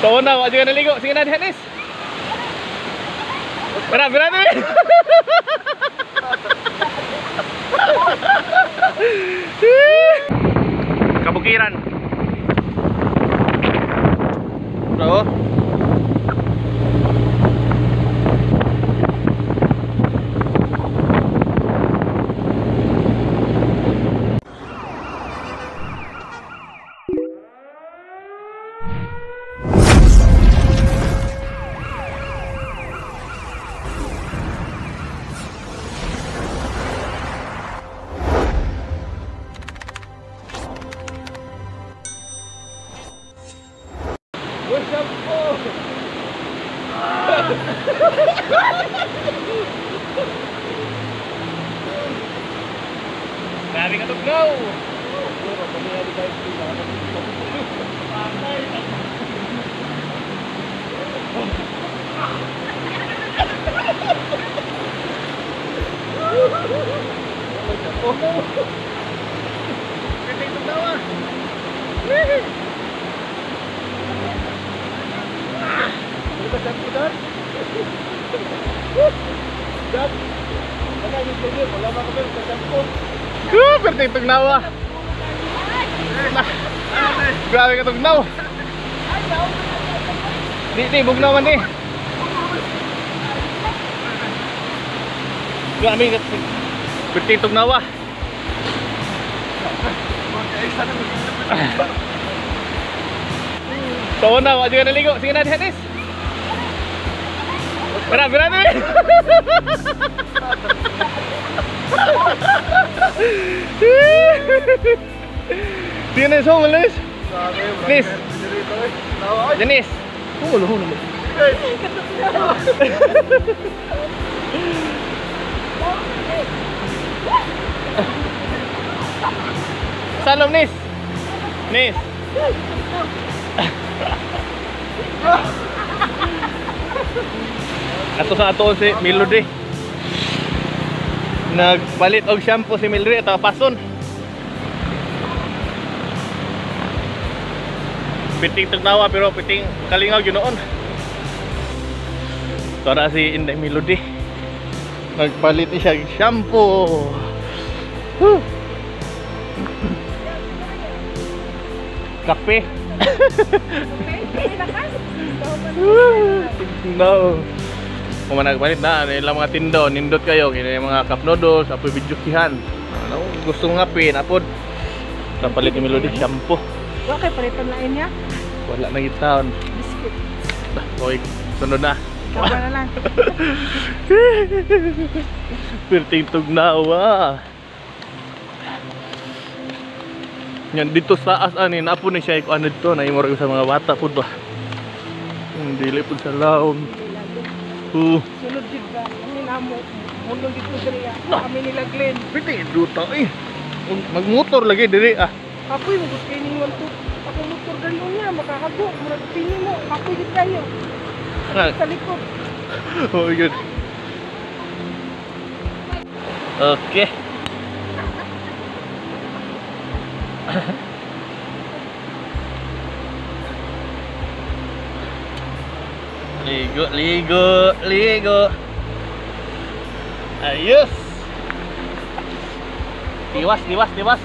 Sa una, wa jud ka naligo. Sige na, Dennis. Bira, bira, bira. Kabukiran. Bro. Grabe ka tugnaw. Perting tugnawa. Grabe ka tugnaw. Di di bugnaw man di. Grabe ka perting tugnawa. Sa una, wa jud ka naligo. Sige na, Dennis. Bira, bira, bira. Sige na, so, Dennis. Dennis. Dennis. Oh, luho naman. Salom, Nis. Nis. Ato sa ato si Melody. Nagpalit og shampoo si Melody at pason. Piting tugnawa pero piting kalingaw gyud noon. Tara si Inday Melody. Nagpalit ni siya og shampoo. Woo! Kape. No. Kung nagpalit na, ano ilang mga tindo, nindot kayo, kini mga cup noodles, apoy bidyukihan. Ano, gusto nga kape, napod. Napalit ni Melody shampoo. Wa kay palitan na niya. Wala na gitaon. Biscuit. Okay, sunod na. Ikaw na lang. Perting tugnawa. Yan dito sa taas ani napo ni siya ko ano dito na imor sa mga bata pud ba. Dili pud sa laom. Sunod jud ba? Kami namo mulong dito diri. Kami nila Glenn. Piti duta eh. Magmotor lagi diri ah. Kapoy mo gusto ning 1 2. Ako motor dali niya makahago murag pini mo. Kapoy gid kayo. Sa likod. Oh my God. Okay. Ligo, ligo, ligo. Ayos. Tiwas, tiwas, tiwas.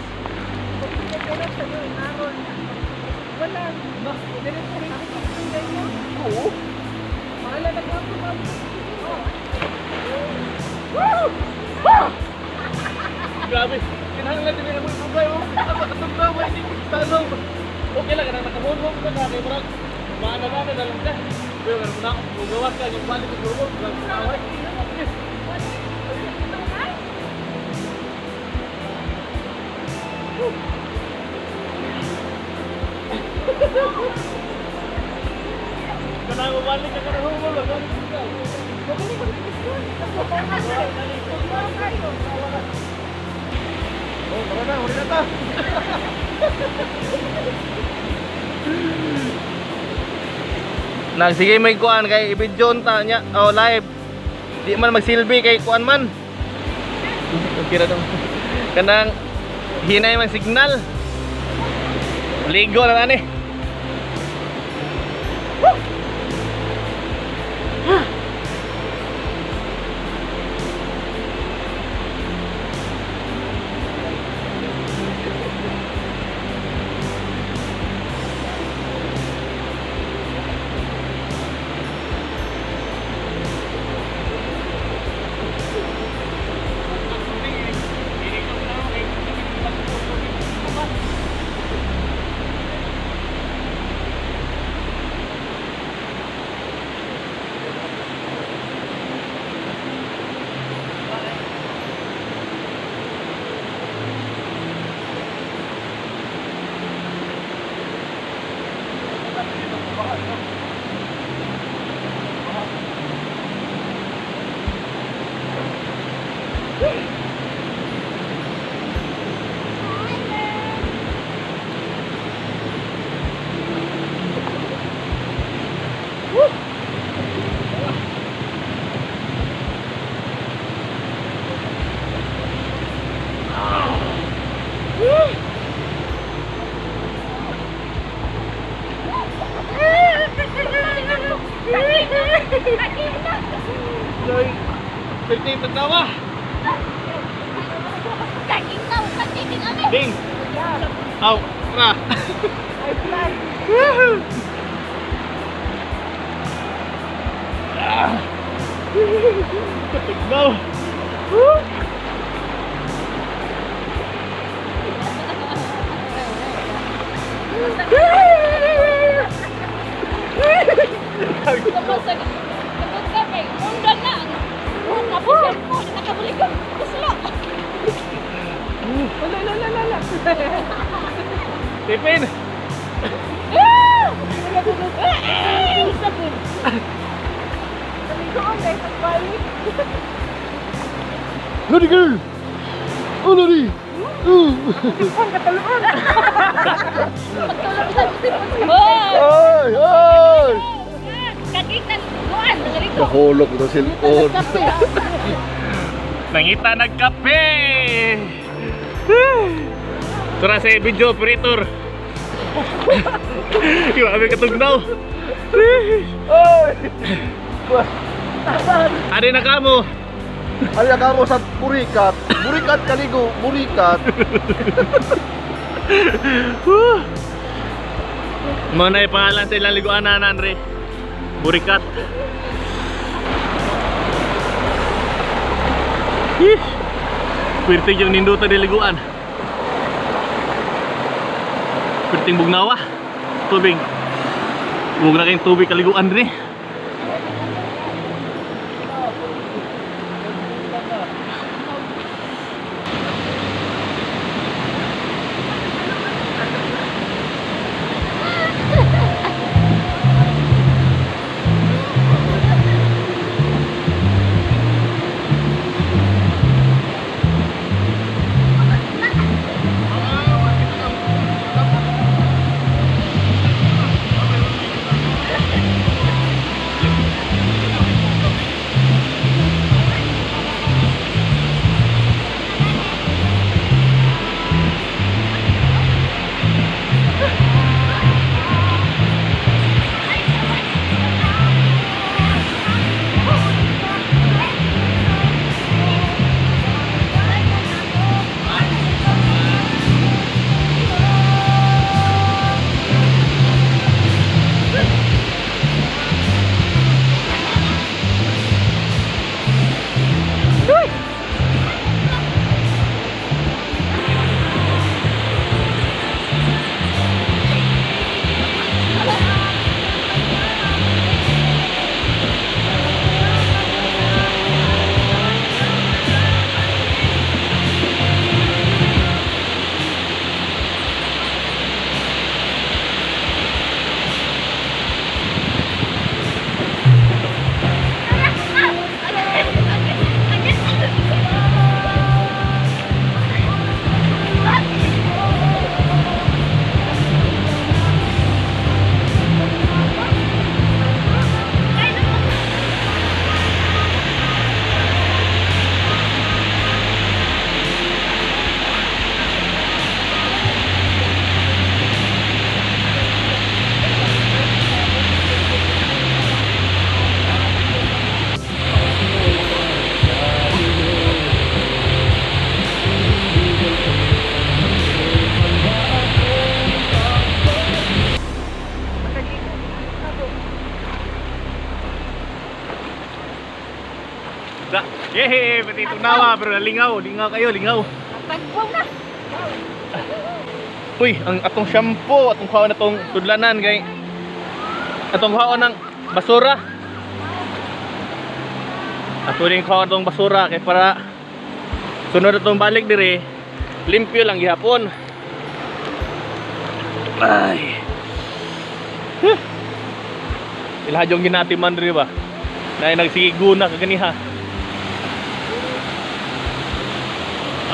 Grabe. Kinahanglan din ang mga sugay mo. Nakatugnaw ba hindi ko tanaw. Okay lang kanang nakamunong ka kay murag maana na na lang ka. Pero kanang na mugawas ka yung balik ko mo, away. Kanang balik ka kanang humol ba? Oh, tara na, huli na ta. Nagsige may kuan kay i-video ta nya oh live. Di man magsilbi kay kuan man. Okay ra daw. Kanang hinay man signal. Ligo na ani. Joy. Pwede tagnawa. Ding. Aw, tara. Ay, fly. Woohoo! Ah. Katignaw. Woo! Wala, wala, wala, wala. Tipin! Wala, wala, wala. Naligoon dahil pagbalik. Lodi girl! Oh, Lodi! Ooh. Ang kataluan. Ay! Ay! Nahulog na cellphone. Nangita nagkape! Tara sa video operator. Grabe katugnaw. Ay! Ari na kamo. Ay, mo sa burikat. Burikat kaligo, burikat. Woo! Mo na pangalan sa ilang liguan na Andre. Burikat. Ih! Pwerte yung ninduta di liguan. Pwerteng bugnawa. Tubig. Bug na kayong tubig kaliguan diri. Yehe, pati tugnawa pero lingaw, lingaw kayo, lingaw. Tagpong na. Uy, ang atong shampoo, atong kuhaon na tong tudlanan kay atong kuhaon ng basura. Ato rin kuhaon tong basura kay para sunod atong balik dire, limpyo lang gihapon. Ay. Huh. Ilaha yung ginatiman dire ba? Na nagsigiguna kaganiha.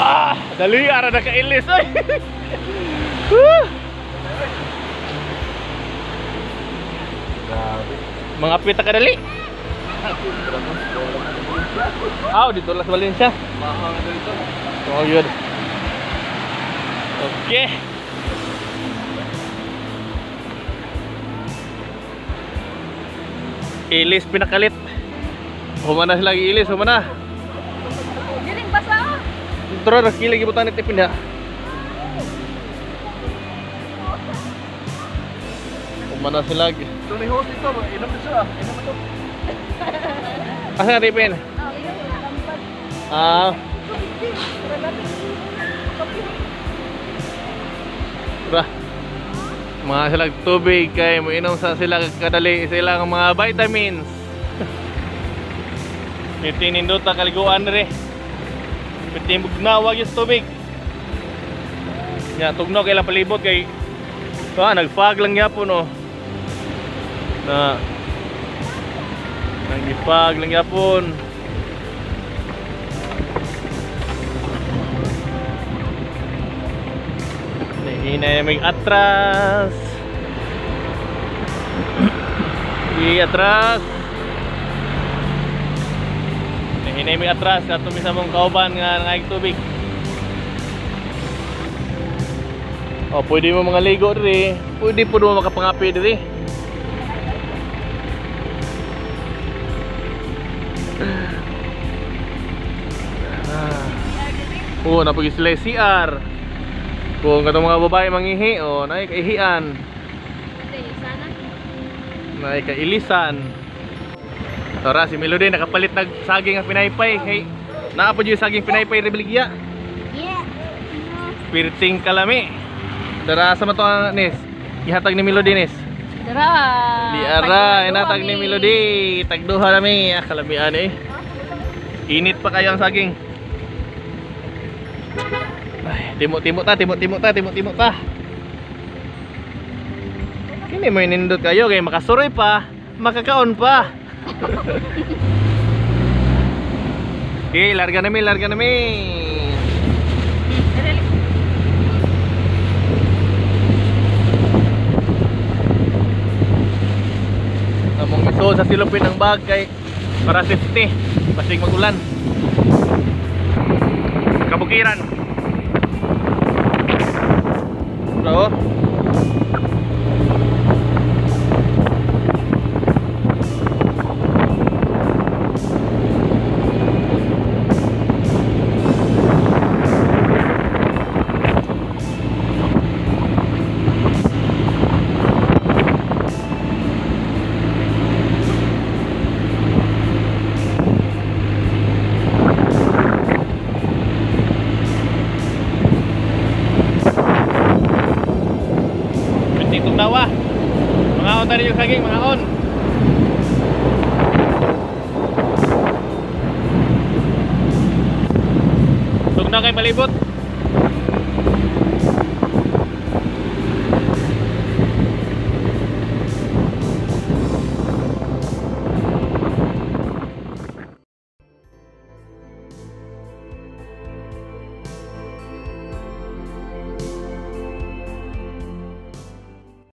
Ah, dali ara nakailis oy. Woo! Grabe. Mga pita ka dali. Aw, dito lang sa Valencia. Mahal na dito. Oh, yun. Okay. Ilis pinakalit. Humana sila ilis, humana. Giling basa. Tara, kila gibutan ni tipin ha. Humana sila. Ito ni host ito, inom ito ah. Inom ito. Asa nga tipin? Ah, tara. Mga sila tubig kay moinom sa sila kadali silang mga vitamins. Piti nindot kaliguan re. Piti bugnawag yung tubig. Nya tugnaw kay lang palibot kay nagfog lang gyapon oh. Na nagifag lang gyapon. Hinay may atras. I atras. Hinay may atras ato sa mong kauban nga nangaig tubig. Oh, pwede mo mga ligo diri. Pwede pud mo makapangapi diri. Oh, napag sila CR. Kung katong mga babae mangihi, oh, naay kaihian, naay kailisan. Tara, si Melody nakapalit nag saging nga pinaypay. Hey, naa po yung saging pinaypay rebeligya. Yeah. Pirting kalami. Tara sa mato ang nis. Ihatag ni Melody nis. Dara. Di ara, inatag ni Melody. Tagduha nami, ah, kalamian eh. Init pa kayo ang saging. Ay, timo-timo ta, timo-timo ta, timo-timo ta. Kini mo nindot kayo kay makasuroy pa, makakaon pa. Okay, larga nami, larga nami. Among iso sa silupin ang bag kay para safety, basig magulan. Kabukiran. Bro. Penting tugnawa. Mga on tayo yung saging, mga on. Tugnaw kay palibot.